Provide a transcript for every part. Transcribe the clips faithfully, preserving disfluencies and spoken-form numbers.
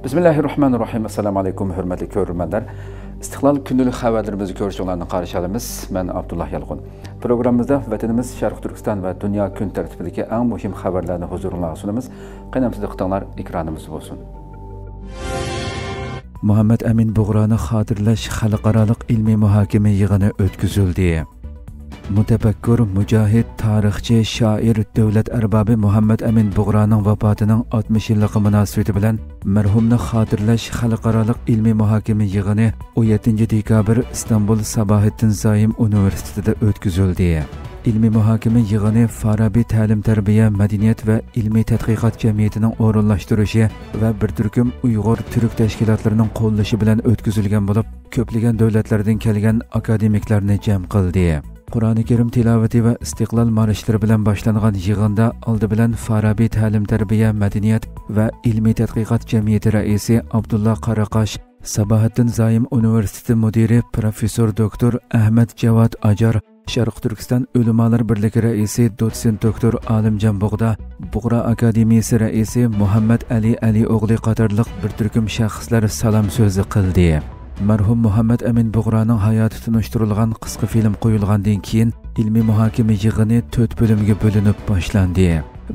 بىسمىللاھىررەھمانىررەھىم. ئەسسالامۇ ئەلەيكۇم، ھۆرمەتلىك كۆرۈرمەنلەر. ئىستىقلال كۈندىلىك خەۋەرلىرىمىزنى كۆرۈشۈڭلارنى قارشى ئالىمىز. مەن ئابدۇللا يالقۇن. پروگراممىمىزدا ۋەتىنىمىز شەرقىي تۈركىستان ۋە دۇنيا كۈن تەرتىپىدىكى ئەڭ مۇھىم خەۋەرلەرنى ھۇزۇرۇڭلارغا سۇنىمىز. قېنى ئەمدى دىققىتىڭلار ئېكرانىمىزدا بولسۇن. مۇھەممەد ئەمىن بۇغرانى خاتىرىلەش خەلقئارالىق ئىلمىي مۇھاكىمە يىغىنى ئۆتكۈزۈلدى. مۇتەپەككۇر، مۇجاھىد، تارىخچى، شائىر، دۆلەت ئەربابى مۇھەممەد ئەمىن بۇغرانىڭ ۋاپاتىنىڭ ئاتمىش يىللىقى مۇناسىۋىتى بىلەن مەرھۇمنى خاتىرىلەش خەلقئارالىق ئىلمىي مۇھاكىمە يىغىنى ئون يەتتىنچى دېكابىر ئىستانبۇل ساباھىتتىن زايىم ئۇنىۋېرسىتېتىدا ئۆتكۈزۈلدى. ئىلمىي مۇھاكىمە يىغىنى فارابى تەلىم-تەربىيە، مەدەنىيەت ۋە ئىلمىي تەتقىقات جەمئىيىتىنىڭ ئورۇنلاشتۇرۇشى ۋە بىر تۈركۈم ئۇيغۇر، تۈرك تەشكىلاتلىرىنىڭ قوللىشى بىلەن ئۆتكۈزۈلگەن بولۇپ، كۆپلىگەن دۆلەتلەردىن كەلگەن ئاكادېمىكلارنى جەم قىلدى. قۇرئانى كەرىم تىلاۋىتى ۋە ئىستىقلال مارشلىرى بىلەن باشلانغان يىغىندا ئالدى بىلەن فارابى تەلىم-تەربىيە، مەدەنىيەت ۋە ئىلمىي تەتقىقات جەمئىيىتى رەئىسى ئابدۇللا قاراقاش، ساباھىتتىن زايىم ئۇنىۋېرسىتېتى مۇدىرى پروفېسسور دوكتور ئەھمەد جاۋاد ئاجار، شەرقىي تۈركىستان ئۆلىمالار بىرلىكى رەئىسى دوتسېنت دوكتور ئالىمجان بۇغدا، بۇغرا ئاكادېمىيىسى رەئىسى مۇھەممەد ئەلى ئەلى ئوغلى قاتارلىق بىر تۈركۈم شەخسلەر سالام سۆزى قىلدى. مەرھۇم مۇھەممەد ئەمىن بۇغرانىڭ ھاياتى تونۇشتۇرۇلغان قىسقا فىلىم قويۇلغاندىن كېيىن، ئىلمىي مۇھاكىمە يىغىنى تۆت بۆلۈمگە بۆلۈنۈپ باشلاندى.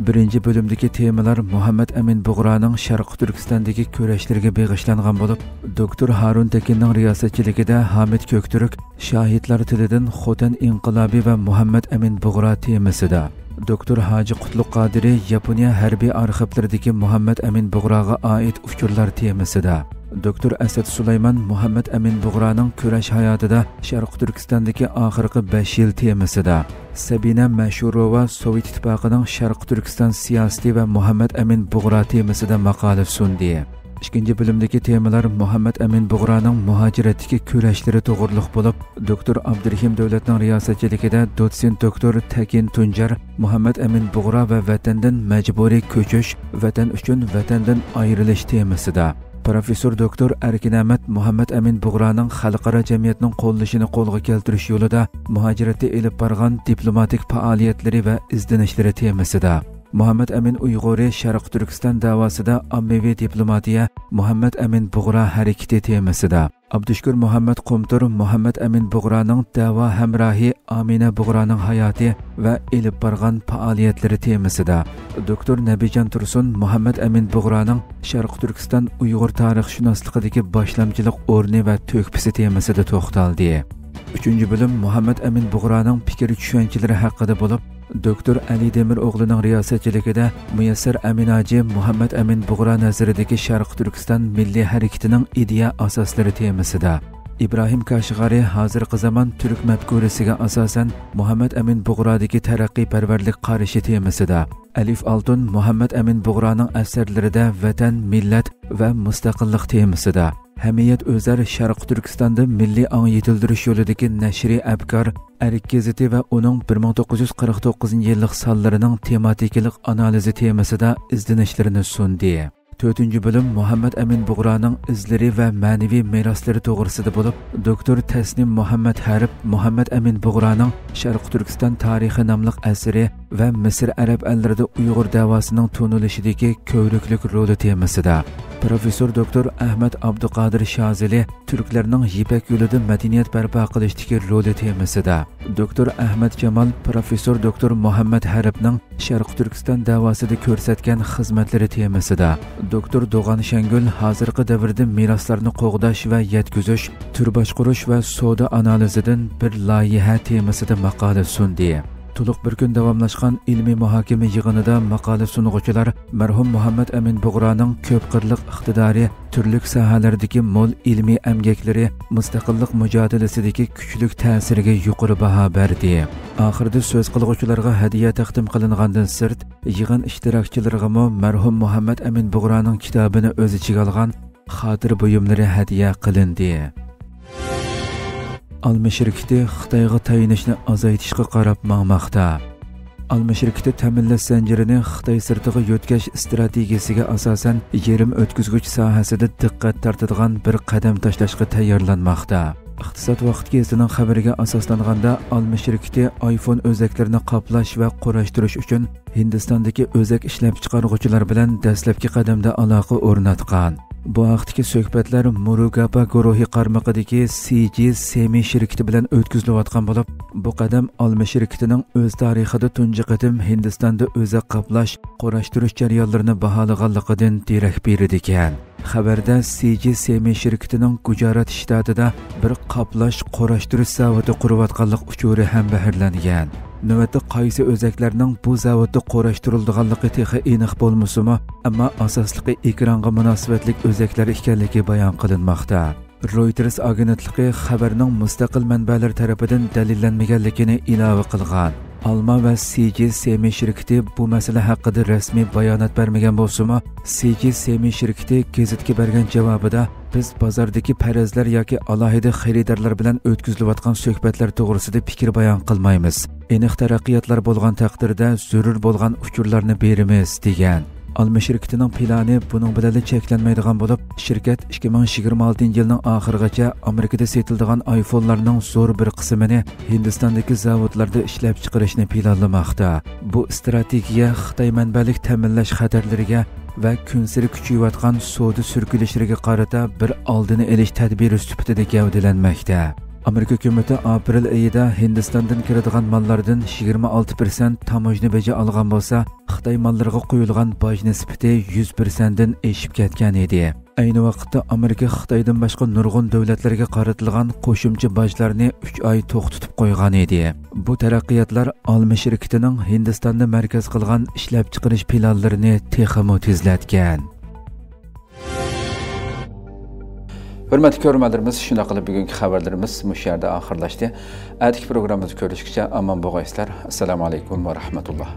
بىرىنچى بۆلۈمدىكى تېمىلار مۇھەممەد ئەمىن بۇغرانىڭ شەرقىي تۈركىستاندىكى كۈرەشلىرىگە بېغىشلانغان بولۇپ، دوكتور ھارۇن تېكىننىڭ رىياسەتچىلىكىدە ھامىت كۆكتۈرك شاھىتلار تىلىدىن خوتەن ئىنقىلابى ۋە مۇھەممەد ئەمىن بۇغرا تېمىسىدا، دوكتور ھاجى قۇتلۇق قادىرى ياپونىيە ھەربىي ئارخىپلىرىدىكى مۇھەممەد ئەمىن بۇغراغا ئائىت ئۇچۇرلار تېمىسىدا، دوكتور ئەسەت سۇلايمان مۇھەممەد ئەمىن بۇغرانىڭ كۈرەش ھاياتىدا شەرقىي تۈركىستاندىكى ئاخىرقى بەش يىل تېمىسىدا، سەبىنە مەشۇروۋا سوۋېت ئىتتىپاقىنىڭ شەرقىي تۈركىستان سىياسىتى ۋە مۇھەممەد ئەمىن بۇغرا تېمىسىدا ماقالە سۇندى. ئىككىنچى بۆلۈمدىكى تېمىلار مۇھەممەد ئەمىن بۇغرانىڭ مۇھاجىرەتتىكى كۈرەشلىرى توغرىلىق بولۇپ، دوكتور ئابدۇرېھىم دۆلەتنىڭ رىياسەتچىلىكىدە دوتسېنت دوكتور تەكىن تۇنجار مۇھەممەد ئەمىن بۇغرا ۋە ۋەتەندىن مەجبۇرىي كۆچۈش، ۋەتەن ئۈچۈن، ۋەتەندىن ئايرىلىش تېمىسىدا، پروفېسسور دوكتور ئەركىن ئەمەت مۇھەممەد ئەمىن بۇغرانىڭ خەلقئارا جەمئىيەتنىڭ قوللىشىنى قولغا كەلتۈرۈش يولىدا مۇھاجىرەتتە ئېلىپ بارغان دىپلوماتىك پائالىيەتلىرى ۋە ئىزدىنىشلىرى تېمىسىدا، مۇھەممەد ئەمىن ئۇيغۇرى شەرقىي تۈركىستان دەۋاسىدا ئاممىۋى دىپلوماتىيە، مۇھەممەد ئەمىن بۇغرا ھەرىكىتى تېمىسىدا، ئابدۇشۈكۈر مۇھەممەد قۇمتۇر مۇھەممەد ئەمىن بۇغرانىڭ دەۋا ھەمراھى ئامىنە بۇغرانىڭ ھاياتى ۋە ئېلىپ بارغان پائالىيەتلىرى تېمىسىدا، دوكتور نەبىجان تۇرسۇن مۇھەممەد ئەمىن بۇغرانىڭ شەرقىي تۈركىستان ئۇيغۇر تارىخشۇناسلىقىدىكى باشلامچىلىق ئورنى ۋە تۆھپىسى تېمىسىدا توختالدى. ئۈچىنچى بۆلۈم مۇھەممەد ئەمىن بۇغرانىڭ پىكىر چۈشەنچىلىرى ھەققىدە بولۇپ، دوكتور ئەلى دېمىر ئوغلىنىڭ رىياسەتچىلىكىدە مۇيەسسەر ئەمىن ھاجى مۇھەممەد ئەمىن بۇغرا نەزىرىدىكى شەرقىي تۈركىستان مىللىي ھەرىكىتىنىڭ ئىدىيە ئاساسلىرى تېمىسىدا، ئىبراھىم كاشغارى ھازىرقى زامان تۈرك مەپكۇرىسىگە ئاساسەن مۇھەممەد ئەمىن بۇغرادىكى تەرەققىيپەرۋەرلىك قارىشى تېمىسىدا، ئەلىف ئالتۇن مۇھەممەد ئەمىن بۇغرانىڭ ئەسەرلىرىدە ۋەتەن، مىللەت ۋە مۇستەقىللىق تېمىسىدا، ھەمىيەت ئۆزەر شەرقىي تۈركىستاندا مىللىي ئاڭ يېتىلدۈرۈش يولىدىكى نەشرىي ئەپكار، ئەرك گېزىتى ۋە ئۇنىڭ بىر مىڭ توققۇز يۈز قىرىق توققۇزىنچى يىللىق سانلىرىنىڭ تېماتىكىلىق ئانالىزى تېمىسىدا ئىزدىنىشلىرىنى سۇندى. تۆتىنچى بۆلۈم مۇھەممەد ئەمىن بۇغرانىڭ ئىزلىرى ۋە مەنىۋى مىراسلىرى توغرىسىدا بولۇپ، دوكتور تەسنىم مۇھەممەد ھەرب مۇھەممەد ئەمىن بۇغرانىڭ شەرقىي تۈركىستان تارىخى ناملىق ئەسىرى ۋە مىسىر ئەرەب ئەللىرىدە ئۇيغۇر دەۋاسىنىڭ تونۇلۇشىدىكى كۆۋرۈكلۈك رولى تېمىسىدا، پروفېسسور دوكتور ئەھمەد ئابدۇقادىر شازىلى تۈركلەرنىڭ يىپەك يولىدا مەدەنىيەت بەرپا قىلىشتىكى رولى تېمىسىدا، دوكتور ئەھمەد جامال پروفېسسور دوكتور مۇھەممەد ھەربنىڭ شەرقىي تۈركىستان دەۋاسىدا كۆرسەتكەن خىزمەتلىرى تېمىسىدا، دوكتور دوغان شەڭگۈل ھازىرقى دەۋردە مىراسلارنى قوغداش ۋە يەتكۈزۈش، تۈر باشقۇرۇش ۋە سودا ئانالىزىدىن بىر لايىھە تېمىسىدا ماقالە سۇندى. تولۇق بىر كۈن داۋاملاشقان ئىلمىي مۇھاكىمە يىغىنىدا ماقالە سۇنغۇچىلار مەرھۇم مۇھەممەد ئەمىن بۇغرانىڭ كۆپ قىرلىق ئىقتىدارى، تۈرلۈك ساھەلەردىكى مول ئىلمىي ئەمگەكلىرى، مۇستەقىللىق مۇجادىلىسىدىكى كۈچلۈك تەسىرىگە يۇقىرى باھا بەردى. ئاخىرىدا سۆز قىلغۇچىلارغا ھەدىيە تەقدىم قىلىنغاندىن سىرت، يىغىن ئىشتىراكچىلىرىغىمۇ مەرھۇم مۇھەممەد ئەمىن بۇغرانىڭ كىتابىنى ئۆز ئىچىگە ئالغان خاتىرە بۇيۇملىرى ھەدىيە قىلىندى. ئالما شىركىتى خىتايغا تايىنىشنى ئازايتىشقا قاراپ ماڭماقتا. ئالما شىركىتى تەمىنلەش زەنجىرىنى خىتاي سىرتىغا يۆتكەش ئىستراتېگىيىسىگە ئاساسەن، يېرىم ئۆتكۈزگۈچ ساھەسىدە دىققەت تارتىدىغان بىر قەدەم تاشلاشقا تەييارلانماقتا. ئىقتىساد ۋاقىت گېزىتىنىڭ خەۋىرىگە ئاساسلانغاندا، ئالما شىركىتى ئايفون ئۆزەكلىرىنى قاپلاش ۋە قۇراشتۇرۇش ئۈچۈن ھىندىستاندىكى ئۆزەك ئىشلەپچىقارغۇچىلار بىلەن دەسلەپكى قەدەمدە ئالاقە ئورناتقان. بۇ ھەقتىكى سۆھبەتلەر مۇرۇگاپا گۇرۇھى قارمىقىدىكى سىجى سېمى شىركىتى بىلەن ئۆتكۈزۈلۈۋاتقان بولۇپ، بۇ قەدەم ئالما شىركىتىنىڭ ئۆز تارىخىدا تۇنجى قېتىم ھىندىستاندا ئۆزەك قاپلاش، قوراشتۇرۇش جەريانلىرىنى باھالىغانلىقىدىن دېرەك بېرىدىكەن. خەۋەردە سىجى سېمى شىركىتىنىڭ گۇجارات شتاتىدا بىر قاپلاش، قوراشتۇرۇش زاۋۇتى قۇرۇۋاتقانلىق ئۇچۇرى ھەم بەھرىلەنگەن. نۆۋەتتە قايسى ئۆزەكلەرنىڭ بۇ زاۋۇتتا قوراشتۇرۇلىدىغانلىقى تېخى ئېنىق بولمىسىمۇ، ئەمما ئاساسلىقى ئېكرانغا مۇناسىۋەتلىك ئۆزەكلەر ئىكەنلىكى بايان قىلىنماقتا. رويتېرس ئاگېنتلىقى خەۋەرنىڭ مۇستەقىل مەنبەلەر تەرىپىدىن دەلىللەنمىگەنلىكىنى ئىلاۋە قىلغان. ئالما ۋە سىجى سېمى شىركىتى بۇ مەسىلە ھەققىدە رەسمىي بايانات بەرمىگەن بولسىمۇ، سىجى سېمى شىركىتى گېزىتكە بەرگەن جاۋابىدا، بىز بازاردىكى پەرەزلەر ياكى ئالاھىدە خېرىدارلار بىلەن ئۆتكۈزۈلۈۋاتقان سۆھبەتلەر توغرىسىدا پىكىر بايان قىلمايمىز. ئېنىق تەرەققىياتلار بولغان تەقدىردە زۆرۈر بولغان ئۇچۇرلارنى بېرىمىز، دېگەن. ئالما شىركىتىنىڭ پىلانى بۇنىڭ بىلەنلا چەكلەنمەيدىغان بولۇپ، شىركەت ئىككى مىڭ يىگىرمە ئالتىنچى يىلنىڭ ئاخىرىغىچە ئامېرىكىدا سېتىلىدىغان ئايفونلارنىڭ زور بىر قىسمىنى ھىندىستاندىكى زاۋۇتلاردا ئىشلەپچىقىرىشنى پىلانلىماقتا. بۇ ئىستراتېگىيە خىتاي مەنبەلىك تەمىنلەش خەتەرلىرىگە ۋە كۈنسېرى كۈچىيىۋاتقان سودا سۈركىلىشلىرىگە قارىتا بىر ئالدىنى ئېلىش تەدبىرى سۈپىتىدە گەۋدىلەنمەكتە. ئامېرىكا ھۆكۈمىتى ئاپرېل ئېيىدا ھىندىستاندىن كىرىدىغان ماللاردىن يىگىرمە ئالتە پىرسەنت تاموژنا بېجى ئالغان بولسا، خىتاي ماللىرىغا قويۇلغان باج نىسبىتى يۈز پىرسەنتتىن ئېشىپ كەتكەن ئىدى. ئەينى ۋاقىتتا ئامېرىكا خىتايدىن باشقا نۇرغۇن دۆلەتلەرگە قارىتىلغان قوشۇمچە باجلارنى ئۈچ ئاي توختىتىپ قويغان ئىدى. بۇ تەرەققىياتلار ئالما شىركىتىنىڭ ھىندىستاننى مەركەز قىلغان ئىشلەپچىقىرىش پىلانلىرىنى تېخىمۇ تېزلەتكەن. ھۆرمەتلىك كۆرۈرمەنلىرىمىز، شۇنداق قىلىپ بۈگۈنكى خەۋەرلىرىمىز مۇشۇ يەردە ئاخىرلاشتى. ئەتىكى پروگراممىمىزدا كۆرۈشكىچە ئامان بولغايسىلەر. ئەسسالامۇ ئەلەيكۇم ۋە رەھمەتۇللا.